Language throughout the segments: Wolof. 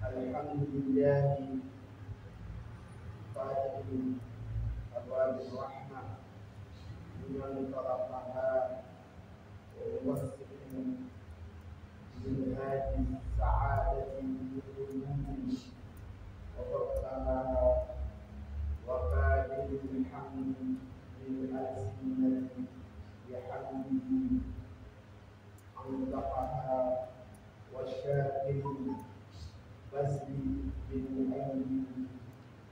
الحمد لله فاتح أبواب الرحمة لمن طرقها وموسع منهاج السعادة للقلوب وفقها وقابل الحمد للألسنة بحمده أنطقها والشاكر بذل بالأيدي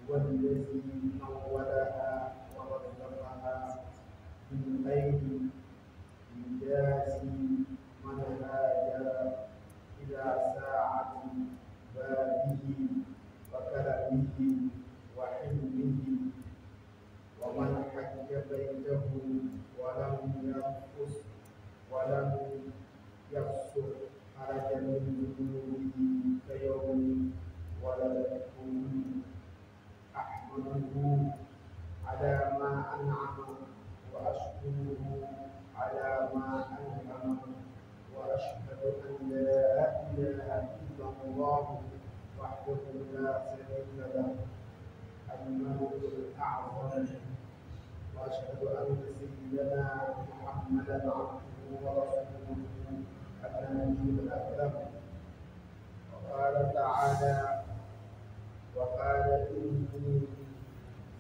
والذي نولها ورزقها بالأيدي يجازي من هاجر إلى ساعة بابه وكرمه وحلمه ومن حج بيته ولم يرفث ولم يفسق خرج من ذنوبه كيوم ولدته أحمده على ما أنعم وأشكره على ما أنعم وأشهد أن لا إله إلا الله وحده لا شريك له الملك الأعظم وأشهد أن سيدنا محمدا عبده ورسوله النبي الأكرم وقال تعالى وقال إني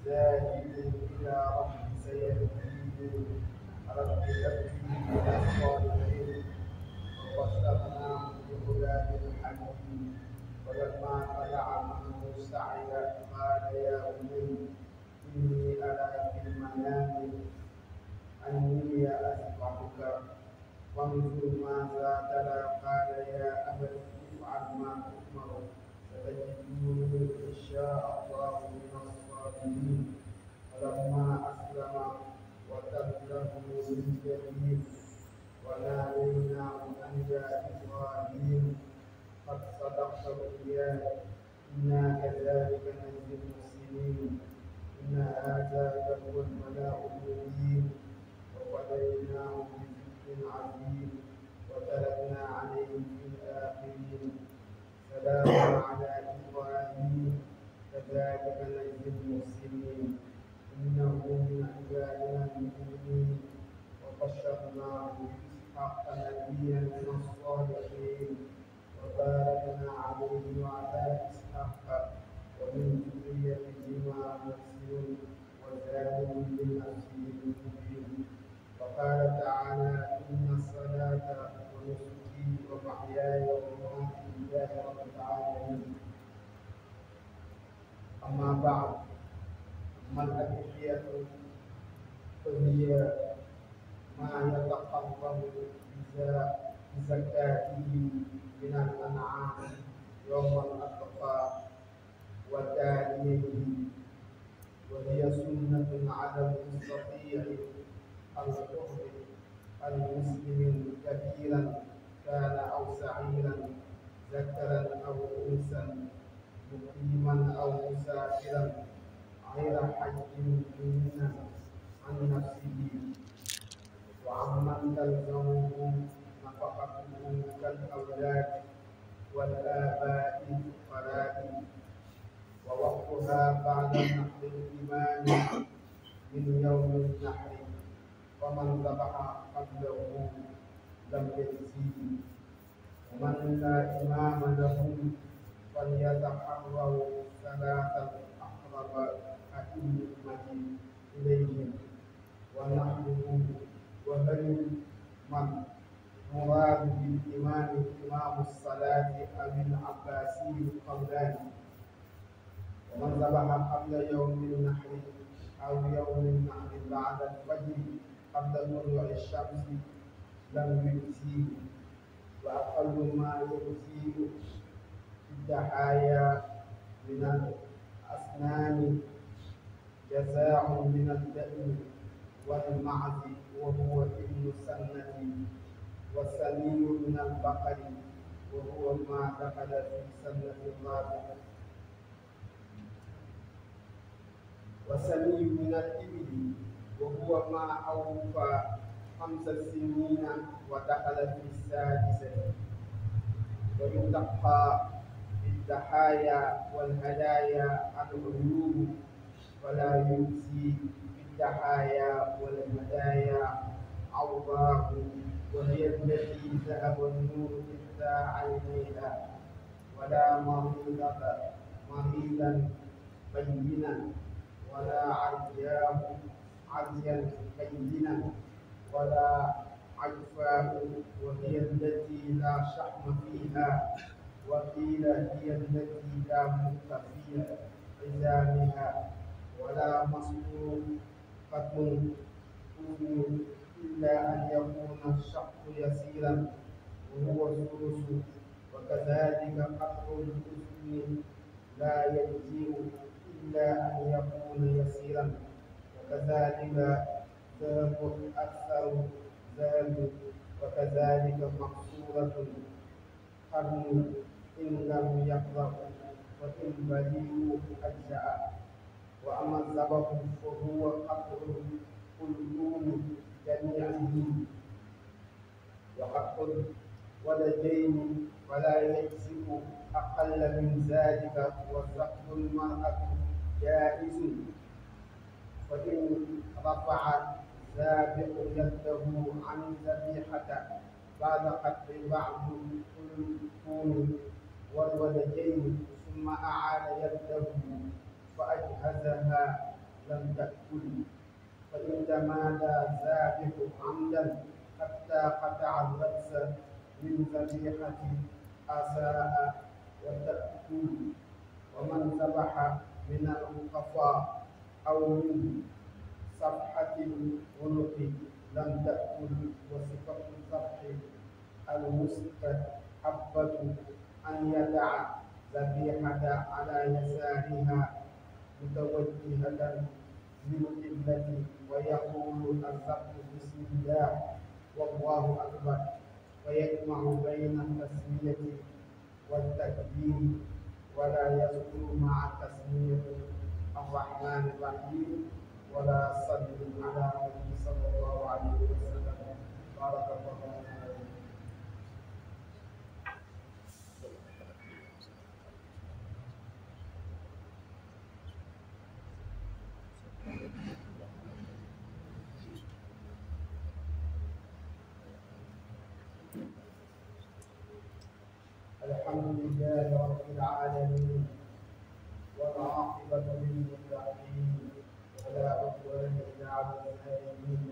ذاهب إلى ربي سيهدين رب هب لي من الصالحين وبشرناه بغلام حليم ولما طلع معه السعي قال يا بني إني أرى في المنام أني أذبحك وانظر ماذا ترى قال يا أبت افعل ما تؤمر ستجدني إن شاء الله من الصابرين فلما أسلم وتله للجبين وناديناه أن يا إبراهيم قد صدقت الرؤيا إنا كذلك نجزي المحسنين إن هذا لهو البلاء المبين وفديناه بذكر عظيم وتركنا عليه في الآخرين سلام على إبراهيم كذلك نجزي المحسنين إنه من عبادنا المؤمنين وبشرناه بإسحاق نبيا من الصالحين وباركنا عليه وعلى إسحاق ومن ذريتهما محسن وظالم لنفسه مبين وقال تعالى إن الصلاة ونسكي ومحياي ومماتي لله رب العالمين أما بعد أما الأدعية فهي ما يتقرب بزكاته من الأنعام يوم الأضحى وتاليه وهي سنة على المستطيع الحر المسلم كبيرا كان أو سعيرا ذكرا أو أنثى مقيما أو مسافرا غير حج مؤمنا عن نفسه وعمن تلزمه نفقته كالأولاد والآباء الفقراء ووقتها بعد نحر الإمام من يوم النحر ومن ذبح قبله لم يجزيه ومن لا إمام له فليتحروا ثلاثة أقرب أئمة إليهم ونحره وهل من مراد بالإمام إمام الصلاة أو العباسي القولاني ومن ذبح قبل يوم النحر أو يوم النحر بعد الفجر قبل طلوع الشمس لم يجزيه وأقل ما يجزيه في الضحايا من الأسنان جزاء من الدم والمعز وهو ابن سنة والسني من البقر وهو ما دخل في سنة الرابعة والسني من الإبل وهو ما أوفى 5 سنين ودخل في السادسة ويتقى الضحايا والهدايا العيوب، ولا يجزي بالضحايا والهدايا عوضاه، وهي التي ذهب النور إحدى عينيها، ولا مريضا بينا، ولا عريا بينا، ولا عجفاء، وهي التي لا شحم فيها، وقيل هي التي لا ملك في عزامها، ولا مصروفة إلا أن يكون الشق يسيرا وهو الثلث، وكذلك قطع الأذن لا يجزئ إلا أن يكون يسيرا، وكذلك ذهب أكثر ذهب، وكذلك مقصورة قرن إن لم يقرأ، وإن بليغ أجزأ. وأما الذبح فهو قطع الحلقوم جميعه، وقطع الولدين ولا يجزئ أقل من ذلك، وذبح المرأة جائز، فإن رفع ذابح يده عن ذبيحة بعد قطع بعض الحلقوم والولدين ثم أعاد يده فأجهزها لم تأكل، فإن تمادى ذابح عمدا حتى قطع الرأس من ذبيحة أساء وتأكل. ومن ذبح من القفا أو من صفحة العنق لم تأكل. وصفة الذبح المستحبة أن يدع ذبيحة على يسارها متوجهة للقبلة ويقول الذبح بسم الله والله أكبر، ويجمع بين التسمية والتكبير، ولا يذكر مع تسمية الرحمن الرحيم ولا صل على النبي صلى الله عليه وسلم. بارك الله فيكم. الحمد لله رب العالمين، والعاقبة للمتقين، ولا عدوان إلا على الظالمين،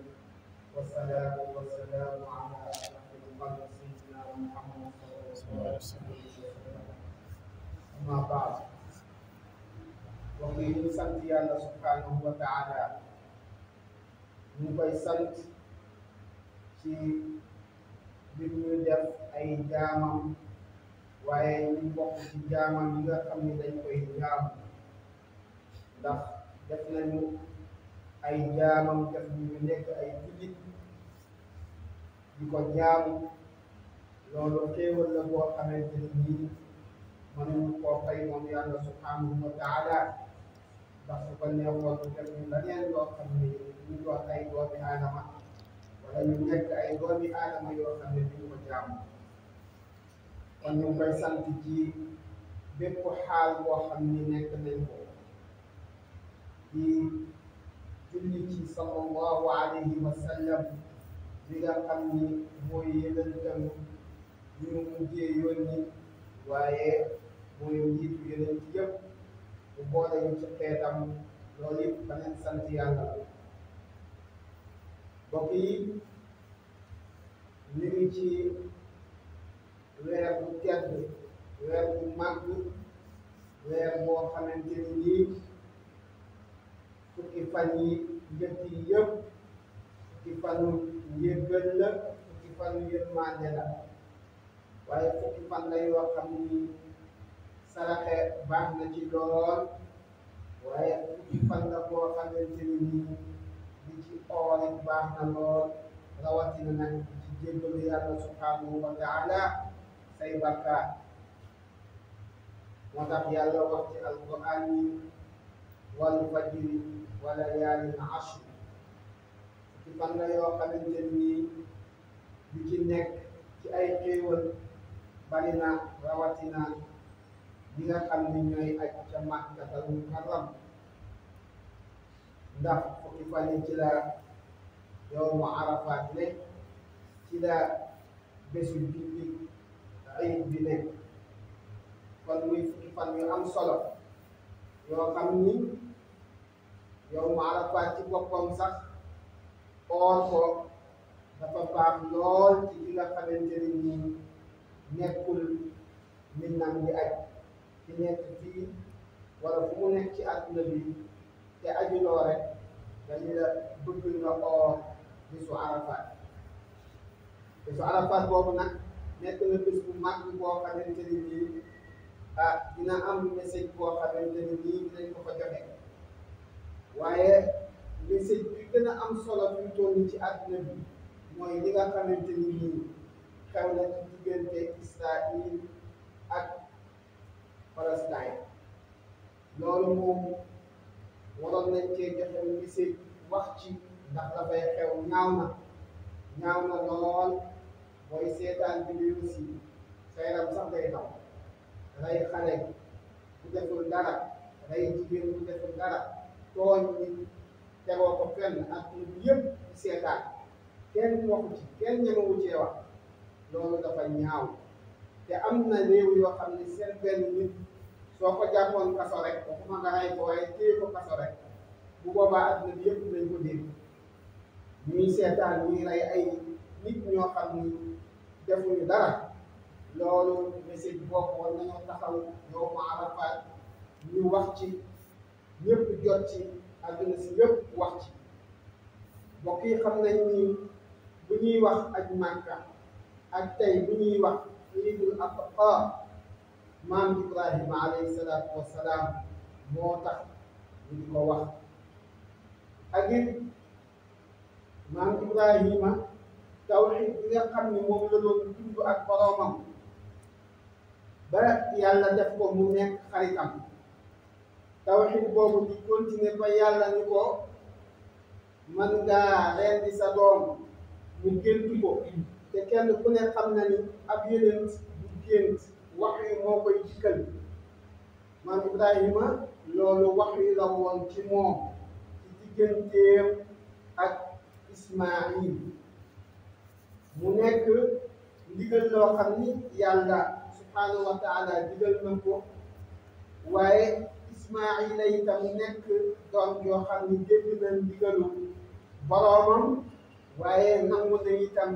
والصلاة والسلام على أشرف الخلق سيدنا محمد صلى الله عليه وسلم. أما بعد، وفي sant Yàlla subhanahu wa ta'ala, ñu koy sant ci bi ñu def ay jaamam, waaye ñu bokk ci jaamam yi nga xam ne dañ koy jaamu, ndax def nañu ay jaamam, def ñu nekk ay jullit di ko jaamu. loolu xéewal la boo xamante ni nii mënuñu koo fay moom Yàlla subhanahu wa ta'ala, ndax su ko neexoon ñu def ñu leneen loo xam ne ñu doon ay doomi aadama, wala ñu nekk ay doomi aadama yoo xam ne duñu ko jaamu. kon ñu koy sant ci bépp xaal boo xam ni nekk nañ ko, di julli ci sallallahu alayhi wa sallam bi nga xam ni mooy yonentam bi mu mujjee yónni, waaye mooy njiitu yonent yëpp, bu boole ñu ci xeetam. loolu yëpp beneen sant Yàlla. mbokk yi, ñu ngi ci weer bu tedd, weer bu màgg, weer boo xamante ni nii fukki fan yi njëkk yi yëpp fukki fanu njéggal la, fukki fanu yërmande la, waaye fukki fan la yoo xam ni saraxe baax na ci lool, waaye fukki fan la boo xamante ni nii di ci oor it baax na lool, rawatina nag ci jéggalu Yàlla subhanahu wa ta'ala say bakkaar. moo tax Yàlla wax ci alquran yi wal fajri wa layaalin ashr, ci fan la yoo xamante ni li ci nekk ci ay xéewal bari na, rawatina ñi nga xam ne ñooy aj ca Makkatal Mukarram ndax fukki fan yi ci la yawmu Arafaat nekk ci la bésu julli Iid bi nekk kon muy fukki fan yu am solo yoo xam ni yawmu Arafaat ci boppam sax oor ko dafa baax lool ci li nga xamante ni nii nekkul min nam di aj ci nekk fii wala fu mu nekk ci àdduna bi te ajuloo rek dañu la bëgg nga oor bisu Arafaat bisu Arafaat boobu nag nekk na bis bu mag boo xamante ni nii dina am message boo xamante ni nii dinañ ko fa joxe waaye message bi gën a am solo fi mu toll ci àdduna bi mooy li nga xamante ni nii xew na ci diggante Israël ak Palestine loolu moom waroon nañ cee joxe message wax ci ndax dafay xew ñaaw na lool mooy seetaan bi ñu si sa yaram sax day daw rey xale bu deful dara rey jigéen bu deful dara tooñ nit tegoo ko fenn ak nit yëpp di seetaan kenn waxu ci kenn ñemewu cee wax loolu dafa ñaaw te am na réew yoo xam ne seen benn nit soo ko jàppoon kaso rek waxuma nga rey ko waaye téye ko kaso rek bu boobaa adduna bi yëpp dañ ko dégg ñuy seetaan ñuy rey ay nit ñoo xam ni defuñu dara loolu message boobu war nañoo taxaw yawmu Arafaat ñu wax ci ñëpp jot ci adduna si yëpp wax ci mbokk yi xam nañ ni bu ñuy wax aj Makka ak tey bu ñuy wax Iidul Adha maam Ibrahima alayhi salaatu wassalaam moo tax ñu di ko wax ak it maam Ibrahima tawxiid bi nga xam ni moom la doon dund ak boroomam ba yàlla def ko mu nekk xaritam tawxiid boobu di continuer ba yàlla ni ko man ngaa rendi sa doom mu gént ko te kenn ku ne xam na ni ab yeneen bu gént wax yi moo koy dikkal maam Ibrahima loolu wax yi la woon ci moom ci digganteem ak Ismaayil mu nekk ndigal loo xam ni yàlla subhaanahu wa taala digal na ko waaye Ismaayila itam nekk doom yoo xam ni dégg na ndigalu boroomam waaye nangu na itam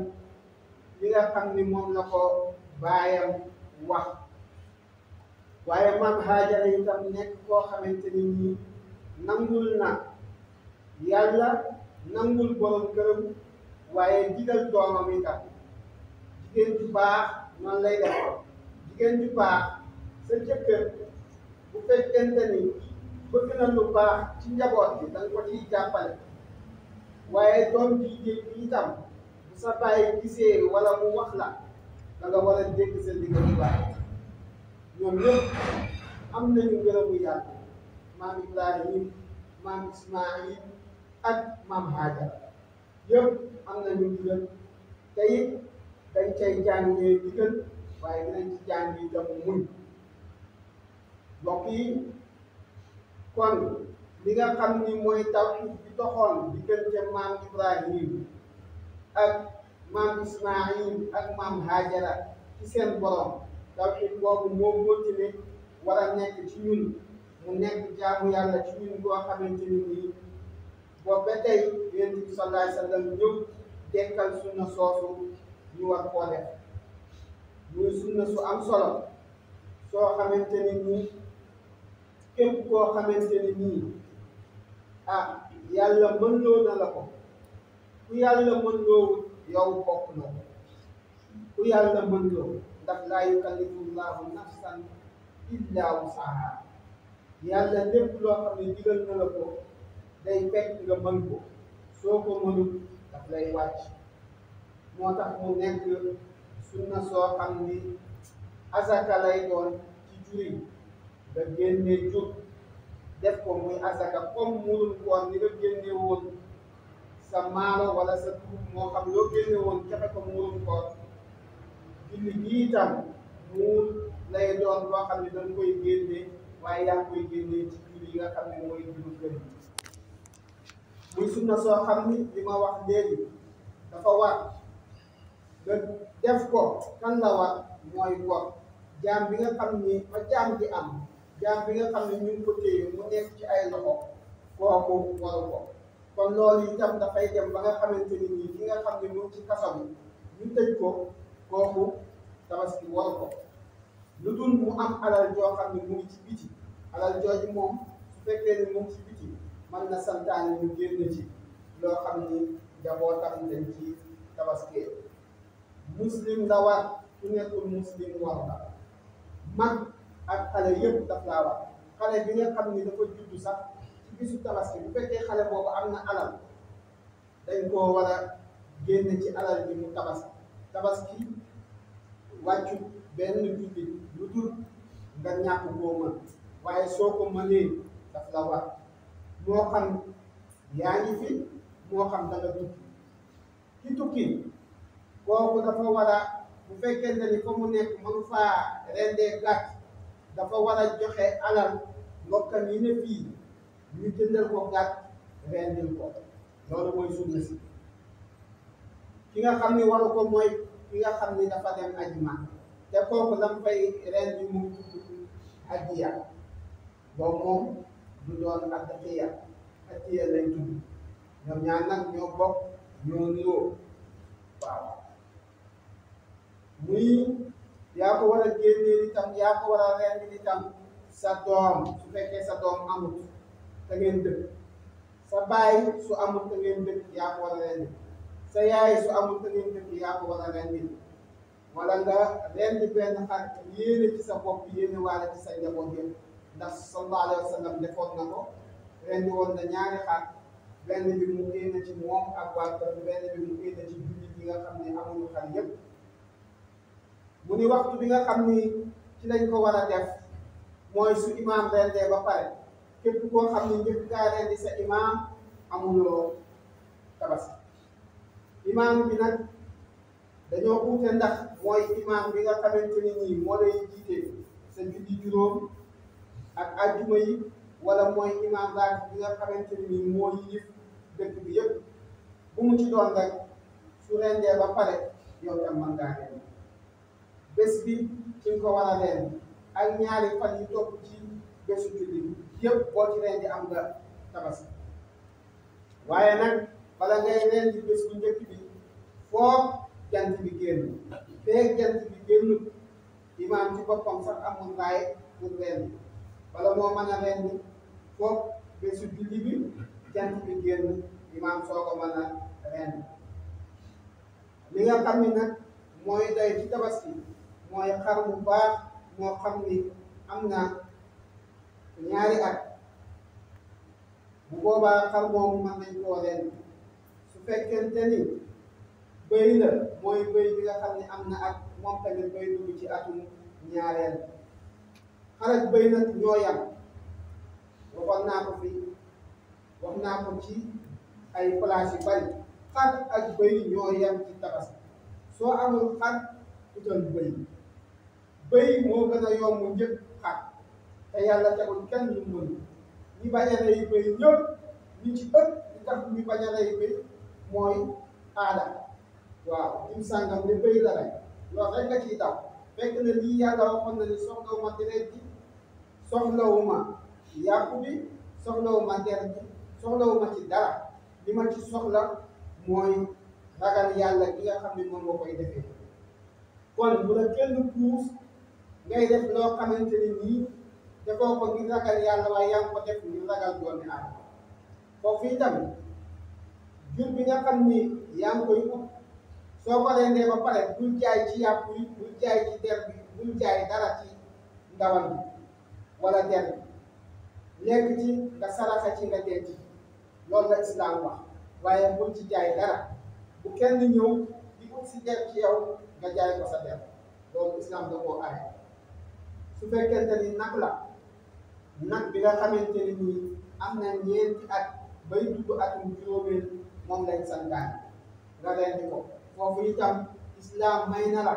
li nga xam ni moom la ko baayam wax waaye maam Haajara itam nekk koo xamante ni nii nangul na yàlla nangul borom këram waaye digal doomam itam jigéen ju baax noonu lay def jigéen ju baax sa jëkkër bu fekkente ni bëgg na lu baax ci njaboot bi da nga ko ciy jàppale waaye doom jigéen bi itam bu sa bàyyi gisee wala mu wax la da nga war a dégg sa ndigal bu baax ñoom ñëpp am nañu ngërëmu yàlla maam Ibrahim maam Ismaayil ak maam Haajara yëpp am nañu ndigal te it dañ cay jàngee ndigal waaye dinañ ci jàng itam muñ mbokk yi kon li nga xam ni mooy tawxiid bi doxoon diggante maam Ibrahim ak maam Ismaayil ak maam Haajara ci seen borom tawxiid boobu moo continué war a nekk ci ñun mu nekk jaamu yàlla ci ñun boo xamante ni nii boobu ba tey Yonent bi sallallahu alayhi wa sallam ñëw dekkal sunna soosu ñu war koo def muy sunna su am solo soo xamante ni nii képp koo xamante ni nii yàlla mën loo na la ko ku yàlla mën loo yow bokk na ko ku yàlla mën loo ndax laa yukallifu llaahu nafsan illa wusaha yàlla lépp loo xam ne digal na la ko day fekk nga mën ko soo ko mënul daf lay wàcc moo tax mu nekk sunna soo xam ni azaka lay doon ci juri nga génne jur def ko muy azaka comme murum koor ni nga génne woon sa maalo wala sa dugub moo xam loo génne woon joxe ko murum koor julli gi itam muur lay doon boo xam ne dañ koy génne waaye yaa ngi koy génnee ci jur yi nga xam ne mooy juru kër yi muy sunna soo xam ni li ma wax léegi dafa war nga def ko kan la war mooy gor jaam bi nga xam ni ba jaam bi am jaam bi nga xam ne ñu ngi ko téye mu nekk ci ay loxo kooku waru ko kon loolu itam dafay dem ba nga xamante ni nii ki nga xam ne mu ngi ci kaso bi ñu tëj ko kooku tabaski waru ko lu dul mu am alal joo xam ne mu ngi ci biti alal jooju moom su fekkee ni mu ngi ci biti mën na santaane ñu génn ci loo xam ni njabootam dañ ci tabaskee muslim la war ku nekkul muslim war la mag ak xale yëpp daf laa war xale bi nga xam ni dafa juddu sax ci bisu tabaski bu fekkee xale boobu am na alal dañ koo war a génn ci alal bi mu tabaski wàccu benn jullit lu dul nga ñàkk koo mën waaye soo ko mënee daf la war moo xam yaa ngi fi moo xam da nga tukki ki tukki kooku dafa war a bu fekkente ni fa mu nekk mënu faa rendee gàtt dafa war a joxe alal mbokkam yi ne fii ñu jëndal ko gàtt rendil ko loolu mooy sunna si ki nga xam ni waru ko mooy ki nga xam ni dafa dem aji Makka te kooku lam fay rendi mu tudd hadiya boobu moom du doon addiya lay tudd ñoom ñaar nag ñoo bokk ñoo niroo waaw muy yaa ko war a génneel itam yaa ko war a rendi itam sa doom su fekkee sa doom amut te ngeen dëkk sa baay su amut te ngeen dëkk yaa ko war a rendi sa yaay su amut te ngeen dëkk yaa ko war a rendi wala nga rendi benn xar yéene ci sa bopp yéene waale ci sa njaboot yëpp ndax sallallahu alayhi wa sallam defoon na ko rendi woon na ñaari xar benn bi mu yéene ci moom ak waa kër benn bi mu yéene ci jullit yi nga xam ne amuñu xar yëpp mu ni waxtu bi nga xam ni ci lañ ko war a def mooy su imaam rendee ba pare képp koo xam ni njëkk gaa rendi sa imaam amuloo tabaski imaam bi nag dañoo uute ndax mooy imaam bi nga xamante ni nii moo lay jiite sa julli juróom ak ajjuma yi wala mooy imaam raat bi nga xamante ni nii moo yilif dëkk bi yëpp bu mu ci doon rek su rendee ba pare yow tam mën ngaa rendi bés bi ci nga ko war a rendi ak ñaari fan yi topp ci bésu julli yëpp boo ci rendi am nga tabaski waaye nag bala ngay rendi bés bu njëkk bi foo jant bi génn feeg jant bi génnut imaam ci boppam sax amul raay pour rendi wala moo mën a rendi foofu bésu julli bi jant bi génn imaam soo ko mën a rendi li nga xam ni nag mooy doy ci tabaski mooy xar mu baax moo xam ni am na ñaari at bu boobaa xar moomu mën nañ koo rendi su fekkente ni bëy la mooy bëy bi nga xam ne am na at moom tamit bëy dugg ci atum ñaareel xar ak bëy nag ñoo yam waxoon naa ko fi wax naa ko ci ay place yu bari xar ak bëy ñoo yam ci tabaski soo amul xar utal bëy bëy moo gën a yomb njëkk xar te yàlla tegul kenn lu mën ñi bañ a rey bëy ñëpp ñi ci ëpp li tax ñu bañ a rey bëy mooy aada waaw dim sàngam ne bëy la rek loolu rek nga ciy daw fekk na lii yàlla waxoon na ni soxlawuma deret ji soxlawuma yàpp bi soxlawuma der bi soxlawuma ci dara li ma ci soxla mooy ragal yàlla ki nga xam ne moom moo koy defee kon bu la kenn puus ngay def loo xamante ni nii defoo ko ngir ragal yàlla waaye yaa ngi ko def ngir ragal doomi aadama foofu itam jur bi nga xam ni yaa ngi koy ut soo ko rendee ba pare bul jaay ci yàpp yi bul jaay ci der bi bul jaay dara ci ndawal bi wala der bi lekk ci nga saraxa ci nga denc loolu la islam wax waaye bul ci jaay dara bu kenn ñëw di ut si der ci yow nga jaay ko sa der loolu islam da koo aaye su fekkente ni nag la nag bi nga xamante ni nii am na ñeenti at bay dugg atum juróomeel moom lañ santaane nga rendi ko foofu itam islam may na la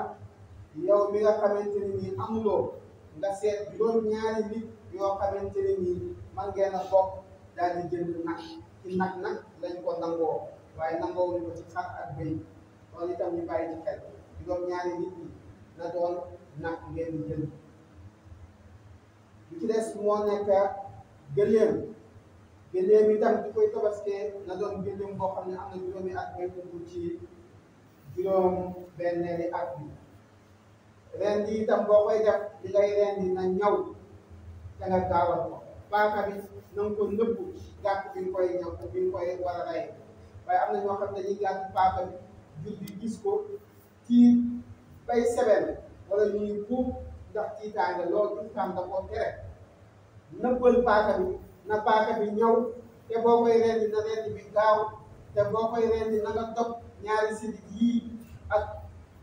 yow mi nga xamante ni nii amuloo nga seet juróom-ñaari nit yoo xamante ne nii man ngeen a bokk daal di jënd nag ci nag lañ ko nangoo waaye nangoo wuñ ko ci xar ak béy loolu itam ñu bàyyi ci xel juróom-ñaari nit ñi na doon nag ngeen di jënd li ci des moo nekk gëléem gëléem itam di koy tabaskee na doon gëléem boo xam ne am na juróomi at ngay dugg ci juróom benneeli at bi ren di itam boo koy def li ngay ren di na ñaw te nga gaawal ko paaka bi na nga ko nëbbu gàtt bi nga koy ñaw bi nga koy war a rey waaye am na ñoo xam ne dañuy gàtt paaka bi jur bi gis ko tiit bay sebel wala ñuy buub ndax tiitaange loolu islam da koo tere nëbbal paaka bi na paaka bi ñëw te boo koy rendi na rendi bi gaaw te boo koy rendi na nga dog ñaari sidit yii ak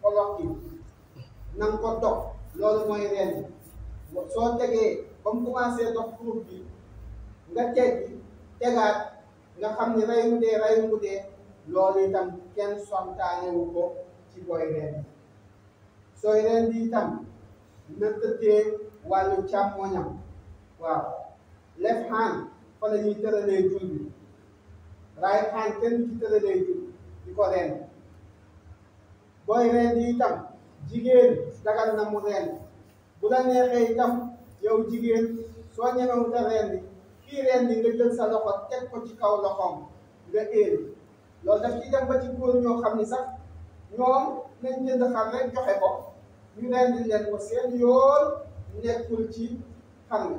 xolof gi na nga ko dog loolu mooy rendi soo tegee ba mu commencé dox tuur bi nga teggi tegaat nga xam ni rey mu dee loolu itam kenn sontaanewu ko ci booy rendi sooy rendi itam na tëddee wàllu càmmoñam waaw left hand fa la ñuy tëralee jur bi right hand kenn ci tëralee jur di ko rendi booy rendi itam jigéen dagal na mu rendi bu la neexee itam yow jigéen soo ñemewut a rendi kii rendi nga jël sa loxo teg ko ci kaw loxoom nga éeri loolu daf ciy dem ba ci góor ñoo xam ni sax ñoom nañ jënd xar rek joxe ko ñu rendi leen ko seen yoon nekkul ci xar mi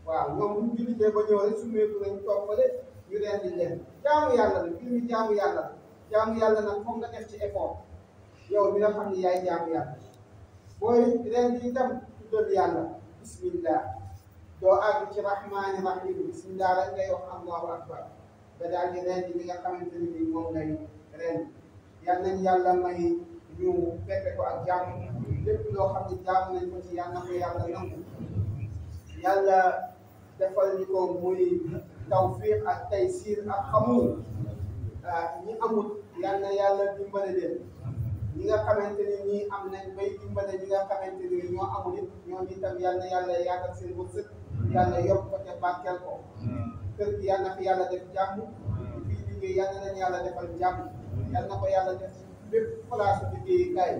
waaw ñoom bu ñu julitee ba ñëw rek su meeku nañ toog fale ñu rendi leen jaamu yàlla la mbir mi jaamu yàlla la jaamu yàlla nag foog nga def ci effort yow mi nga xam ni yaay jaamu yàlla booy rendi itam tuddal yàlla bismillah doo àgg ci rahmaani rahim bismillah rek ngay wax allahu akbar nga daal di rendi li nga xamante ni nii moom ngay rendi yal nañ yàlla may ñu fekke ko ak jàmm lépp loo xam ne jaamu nañ ko ci yàlla na ko yàlla nangu yàlla defal ñu ko muy tawfiq ak taysir ak xamul ñi amul yal na yàlla dimbale leen ñi nga xamante ni ñii am nañ bay dimbale ñi nga xamante ni ñoo amul it ñoom itam yal na yàlla yaatal seen wërsëg yàlla yokk ko te barkeel ko kër gi yal na fi yàlla def jàmm fii liggéey yal na leen yàlla defal jàmm yal na ko yàlla def ci bépp place liggéey kay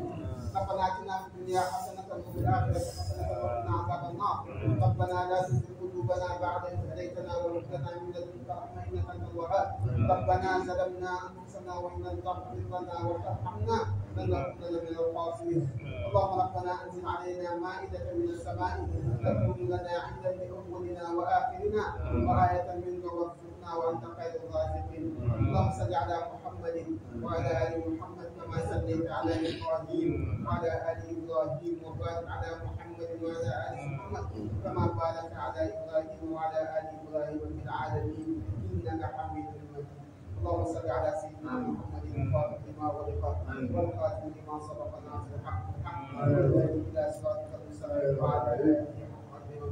ربنا آتنا في الدنيا حسنة وفي الآخرة حسنة وقنا عذاب النار ربنا لا تزغ قلوبنا بعد إذ هديتنا وهب لنا من لدنك رحمة إنك أنت الوهاب ربنا ظلمنا أنفسنا وإن لم تغفر لنا وترحمنا لنكونن من الخاسرين اللهم ربنا أنزل علينا مائدة من السماء تكون لنا عيدا لأولنا وآخرنا وآية منك وارزقنا وأنت خير الرازقين اللهم صل على محمد وعلى آل محمد كما صليت على إبراهيم وعلى آل إبراهيم وبارك على محمد وعلى آل محمد كما باركت على إبراهيم وعلى آل إبراهيم في العالمين إنك حميد مجيد اللهم صل على سيدنا محمد الفاتح لما ولق والخاتم لما سبق ناصر الحق بالحق والهادي إلى صراطك المستقيم وعلى آله وصحبه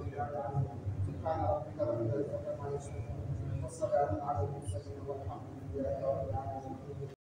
سبحان ربك رب العزة عما يصفون والسلام على المرسلين والحمد لله رب العالمين